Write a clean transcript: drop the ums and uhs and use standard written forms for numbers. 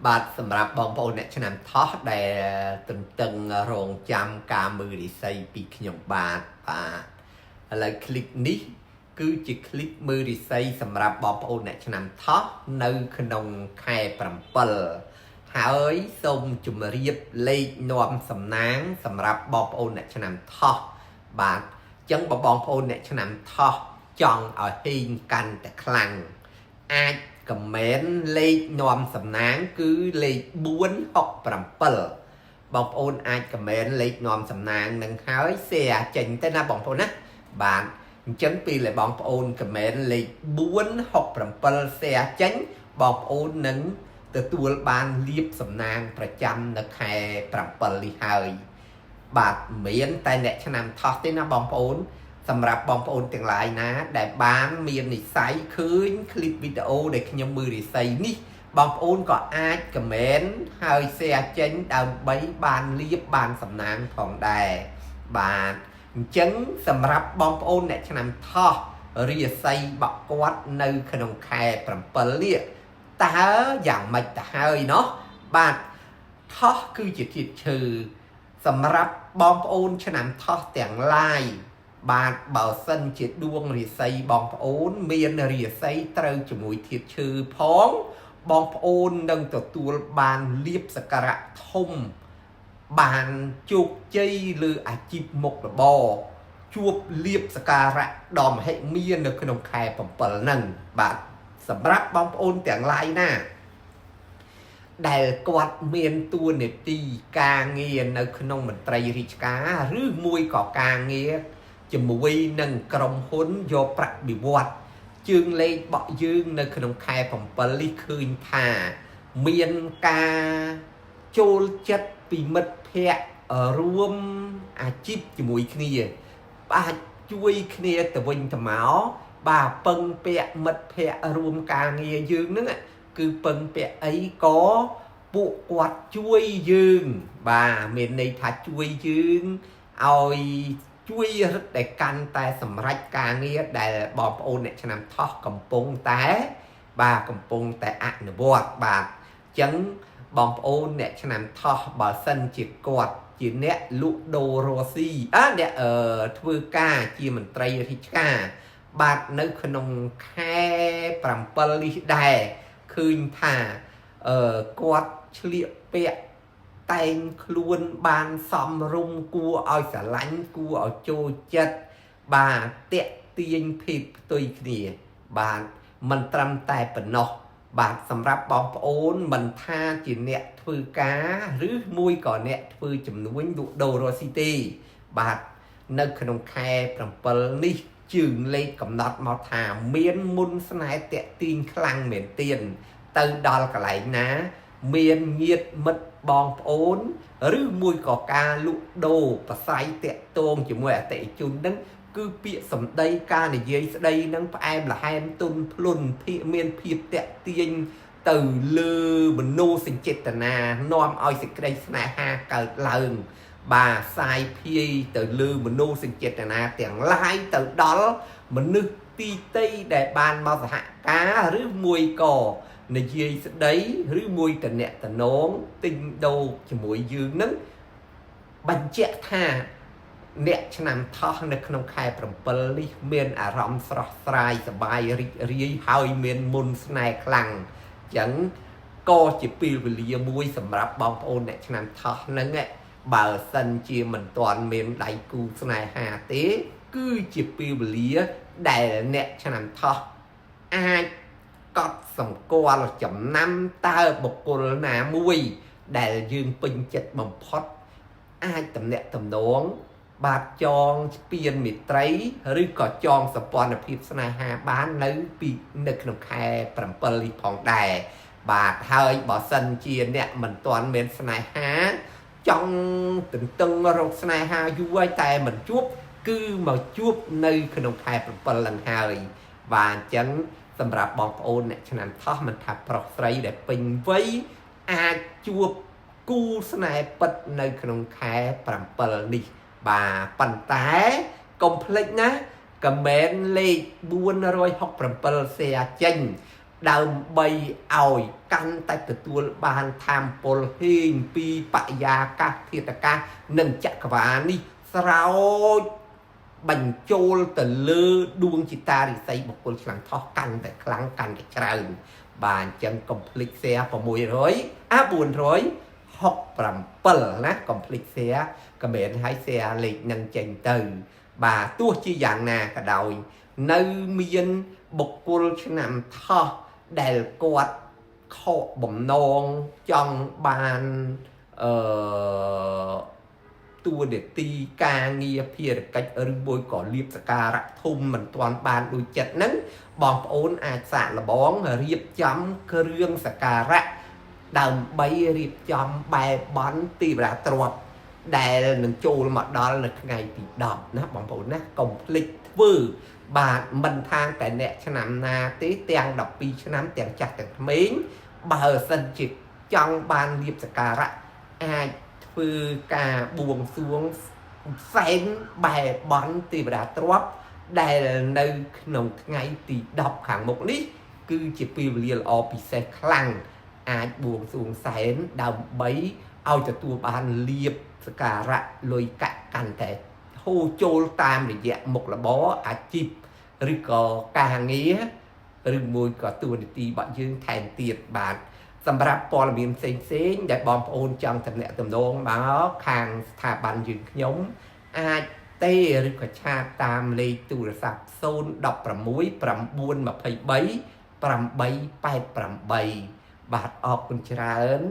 បាទសម្រាប់បងប្អូនអ្នកឆ្នាំថោះដែលទន្ទឹងរងចាំការមើលរិស័យពីខ្ញុំបាទបាទឥឡូវคลิปនេះគឺជាคลิปមើលរិស័យសម្រាប់បងប្អូនអ្នកឆ្នាំថោះនៅក្នុងខែ7ហើយសូមជម្រាបលេខនាំសំណាងសម្រាប់បងប្អូនអ្នកឆ្នាំថោះបាទអញ្ចឹងបើបងប្អូនអ្នកឆ្នាំថោះចង់ឲ្យហេងកាន់តែខ្លាំង អាចខមមិនលេខនាំសំណាងគឺលេខ467បងប្អូនអាចខមមិនលេខនាំសំណាងនឹងហើយ share ចេញទៅណាបងប្អូនណាបាទអញ្ចឹងពេលដែលបងប្អូនខមមិនលេខ467 share ចេញបងប្អូននឹងទទួលបានលៀបសំណាងប្រចាំនៅខែ7នេះហើយបាទមានតែអ្នកឆ្នាំថោះទេណាបងប្អូន សម្រាប់បងប្អូនទាំងឡាយណា ដែលបានមាននិស្ស័យឃើញคลิปវីដេអូដែលខ្ញុំមើលរិស័យនេះបងប្អូនក៏អាចខមមិនហើយ share ចេញដើម្បីបានលៀបបានសំណាងផងដែរបាទអញ្ចឹងសម្រាប់បងប្អូនអ្នកឆ្នាំថោះរាសីបកគាត់នៅក្នុងខែ7នេះតើយ៉ាងម៉េចទៅហើយណោះបាទថោះគឺជាធាតុឈើសម្រាប់បងប្អូនឆ្នាំថោះទាំងឡាយ បាទបើសិនជាដួងរាសីបងប្អូន មានរាសីត្រូវជាមួយធាតុឈើផង បងប្អូននឹងទទួលបានលៀបសក្ការៈធំ បានជោគជ័យលើអាជីពមុខរបរជួបលៀបសក្ការៈដ៏មហិមានៅក្នុងខែ7ហ្នឹងបាទសម្រាប់បងប្អូនទាំងឡាយណា ដែលគាត់មានតួនាទីការងារនៅក្នុងមន្ត្រីរាជការឬមួយក៏ការងារជាមួយនឹងក្រុមហ៊ុនយកប្រាក់បៀវត្សជើងលេខបក់យើងនៅក្នុងខែ7នេះឃើញថាមានការចូលចិត្តពីមិត្តភ័ក្តិរួមអាជីពជាមួយគ្នាបាទជួយគ្នាទៅវិញទៅមកបាទពឹងពាក់មិត្តភ័ក្តិរួមការងារយើងហ្នឹងគឺពឹងពាក់អីក៏ពួកគាត់ជួយយើងបាទមានន័យថាជួយយើងឲ្យជួយរឹតតែកាន់តែសម្រេចការងារដែលបងប្អូនអ្នកឆ្នាំថោះកំពុងតែបាទកំពុងតែអនុវត្តបាទអញ្ចឹងបងប្អូនអ្នកឆ្នាំថោះបើសិនជាគាត់ជាអ្នកលក់ដូររស់ស៊ីអើអ្នកអឺធ្វើការជាមន្ត្រីរាជការបាទនៅក្នុងខែ7នេះដែរឃើញថាអឺគាត់ឆ្លៀកពាក់តែងខ្លួនបានសមរម្យគួរឲ្យស្រឡាញ់គួរឲ្យចូលចិត្តបាទតាក់ទាញភេទផ្ទុយគ្នាបាទមិនត្រឹមតែប៉ុណ្ណោះបាទសម្រាប់បងប្អូនមិនថាជាអ្នកធ្វើការឬមួយក៏អ្នកធ្វើជំនួញលក់ដូររស់ស៊ីទេបាទនៅក្នុងខែ7នេះជើងលេខកំណត់មកថាមានមុនស្នេហ៍តាក់ទាញខ្លាំងមែនទៀនទៅដល់កន្លែងណា មានញាតិមិត្តបងប្អូន ឬមួយក៏ការលក់ដូរប្រស័យតាក់ទងជាមួយអតិថិជននឹងគឺពាក្យសម្ដីការនិយាយស្ដីនឹងផ្អែមល្ហែមទុនភ្លុនភាពមានភាពតាក់ទាញទៅលើមនោសញ្ចេតនានាំឲ្យសេចក្តីស្នេហាកើតឡើងបាទសាយភាយទៅលើមនោសញ្ចេតនាទាំងឡាយទៅដល់មនុស្សទីតីដែលបានមកសហការឬមួយក៏និយាយស្ដីឬមួយតអ្នកតំណងទិញដូរជាមួយយើងនឹងបញ្ជាក់ថាអ្នកឆ្នាំថោះនៅក្នុងខែ7នេះមានអារម្មណ៍ស្រស់ស្រាយសប្បាយរីករាយហើយមានមុនស្នេហ៍ខ្លាំងអញ្ចឹងក៏ជាពេលវេលាមួយសម្រាប់បងប្អូនអ្នកឆ្នាំថោះហ្នឹងបើសិនជាមិនទាន់មានដៃគូស្នេហាទេ គឺជាពេលវេលាដែលអ្នកឆ្នាំថោះអាចកត់សម្គាល់ចំណាំតើបុគ្គលណាមួយ ដែលយើងពេញចិត្តបំផុតអាចតំណាក់តំនងបាទចងស្ពានមេត្រីឬក៏ចងសម្ព័ន្ធភាពស្នេហាបាននៅពីនៅក្នុងខែ7នេះផងដែរបាទហើយបើសិនជាអ្នកមិនទាន់មានស្នេហាចង់ទន្ទឹងរកស្នេហាយូរហើយតែមិនជួបគឺមកជួបនៅក្នុងខែ7ឡើងហើយបាទអញ្ចឹងសម្រាប់បងប្អូនអ្នកឆ្នាំថោះមិនថាប្រុសស្រីដែលពេញវ័យអាចជួបគូស្នេហ៍ពិតនៅក្នុងខែ7នេះបាទប៉ុន្តែកុំភ្លេចណាខមមិនលេខ467 share ចេញ ដើម្បីឲ្យកាន់តែទទួលបានធម៌ពលហេងពីបរិយាកាសធាតុអាកាសនិងចក្រវាលនេះស្រោចបញ្ចូលទៅលើដួងจิតារិស័យបុគ្គលឆ្លាំងថោះកាន់តែខ្លាំងកាន់តែច្រើនបាទអញ្ចឹងកុំភ្លេច share 600អា467ណាកុំភ្លេច share comment ឲ្យ share លេខនឹងចេញទៅ បាទទោះជាយ៉ាងណាក៏ដោយ នៅមានបុគ្គលឆ្នាំថោះដែលគាត់ខកបំណងចង់បានអឺតួនាទីការងារភារកិច្ចឬមួយក៏លៀបសការៈធំមិនទាន់បានដូចចិត្តហ្នឹងបងប្អូនអាចសាកល្បងរៀបចំគ្រឿងសការៈដើម្បីរៀបចំបែបបន់ទីវរាទ្រព្យដែលនឹងចូលមកដល់នៅថ្ងៃទី10ណាបងប្អូនណាកុំភ្លេចធ្វើបាទមិនថាតែអ្នកឆ្នាំណាទេទាំង12ឆ្នាំទាំងចាស់ទាំងក្មេងបើសិនជាចង់បានលៀបសការៈអាចធ្វើការបួងសួងសែនបែបន់ទេវតាទ្រព្យដែលនៅក្នុងថ្ងៃទី10ខាងមុខនេះ គឺជាពេលវេលាល្អពិសេសខ្លាំងអាចបួងសួងសែនដើម្បីឲ្យទទួលបានលៀបសការៈលុយកាក់កាន់តែហូរចូលតាមរយៈមុខរបរអាជីពឬក៏ការងារឬមួយក៏តួនាទីរបស់យើងថែមទៀតបាទសម្រាប់ព័ត៌មានផ្សេងផ្សេងៗដែលបងប្អូនចង់តំណាក់តំណងមកខាងស្ថាប័នយើងខ្ញុំអាចទេឬក៏ chat តាមលេខទូរស័ព្ទ016 923 888បាទអរគុណច្រើន។